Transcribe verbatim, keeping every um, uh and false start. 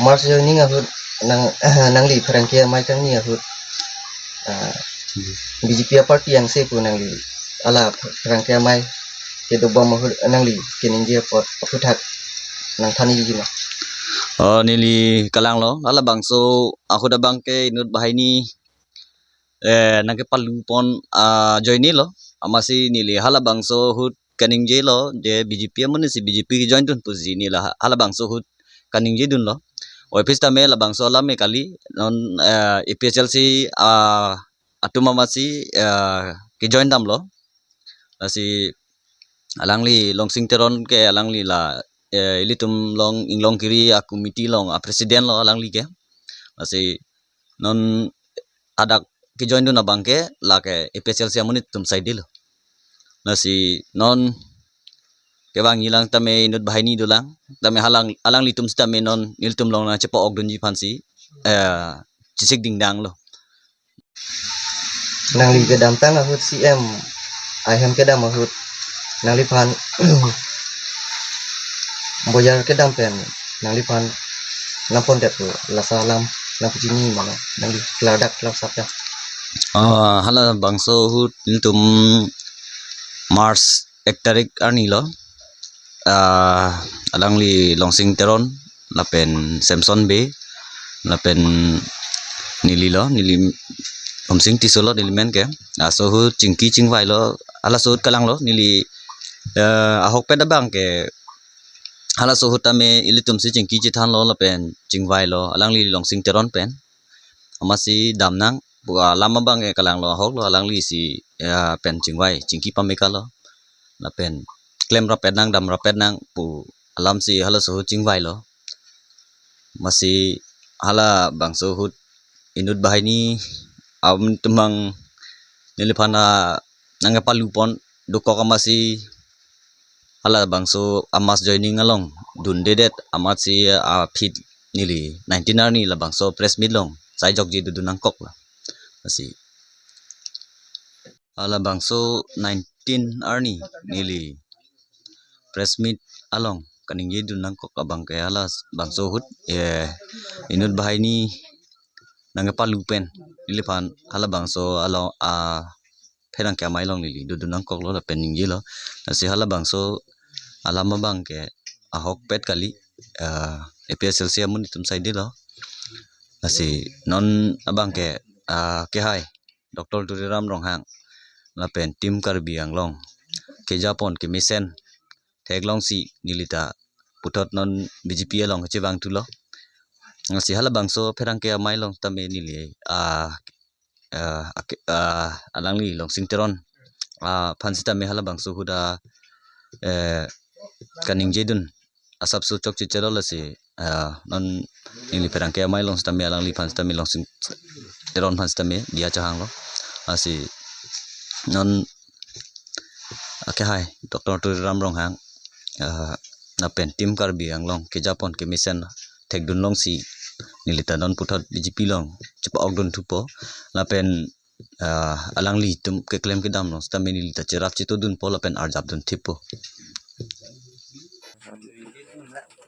Mass joining ahut nang nangli pherangke amei kangni ahut, ah, B J P a-party angse pu nangli hala pherangke amei kedobom ahut nangli keningje apot aphuthak nangthan-iji ma? Oh, neli kalanglo, halabangso ahut abangke inut banghini, eh, nangkepalupon, ah, joinelo. Amatsi neli halabangso ahut kaningjelo, je B J P amonit si B J P ke-join dun pusi neli ha-, halabangso ahut kaningje dunlo. Oi, aphi sitame labangso alam me kali, non, eh, A P H L C, ah, atum amatsi, eh, ke-join damlo. Lasi alangli Longsing Teron ke alangli la, eh, ilitum along Inglongkiri a-committee along a-president lo alangli ke. Lasi non hadak ke-join dun abangke lake A P H L C amonit atum saidelo. Lasi non kevangjilang tame inut banghini dolang, tame halang, alanglitum sitame non nelitum along nangchepa-ok dunji aphansi, eh, chesik dingdanglo. Nangli kedamtang ahut C M ahem kedam ahut nangliphan bojar kedam pen nangliphan nangpondetlo, laso alam nangpachini ma, nangli klardak klarsap ya. Ah, halabangso ahut nelitum March ek tarik arni lo, ah, alangli Longsing Teron lapen Samson Bey lapen neli lo, neli Homsing Tisso lo neli men ke. Laso ahut chingki chingvailo, halaso ahut kalanglo neli, eh, ahokpet abangke halaso ahut tame ilitum si chingki chethanlo lapen chingvailo alangli Longsing Teron pen. Amatsi damnang, pu alam abangke kalanglo, ahoklo, alangli si, eh, pen chingvai, chingki pamekalo. Lapen klem rapetnang, dam rapetnang pu alamsi halaso ahut chingvailo. Amatsi halabangso ahut inut banghini atum abang neliphan nangkepalupon dokok amatsi halabangso a-mass joining along dundedet amatsi aphi neli nineteen arni labangso press meet along sai jokji dodun nangkoklo. Lasi halabangso nineteen arni neli press meet along kaningje dun nangkok abangke halabangso ahut, eh, inut banghini nangkepalu pen neliphan halabangso along a pherangke amei along neli dodun nangkoklo lapen ningjelo. Lasi halabangso alam abangke ahokpet kali, ah, A P H L C amonit atum saidelo. Lasi non abangke, ah, kehai Doctor Tuliram Ronghang lapen Team Karbi Anglong kejapon kemesen theklongsi nelita puthot non B J P along kechevangthulo. Lasi halabangso pherangke amei along tame neli, ah, ah, ake-, ah, alangli Longsing Teron, ah, aphan sitame halabangso ahut, eh, kaningje dun asapso chokche chelo lasi, ah, non neli pherangke amei along sitame alangliphan sitame Longsing Teron aphan sitame diya chehanglo. Lasi non akehai Doctor Tuliram Ronghang, ah, lapen Team Karbi Anglong kejapon kemesen thekdunlongsi nelita non puthot B J P along chepa-ok dunthupo lapen, ah, alanglitum keklem kedam along sitame nelita cherap chetodunpo lapen arjap dunthippo.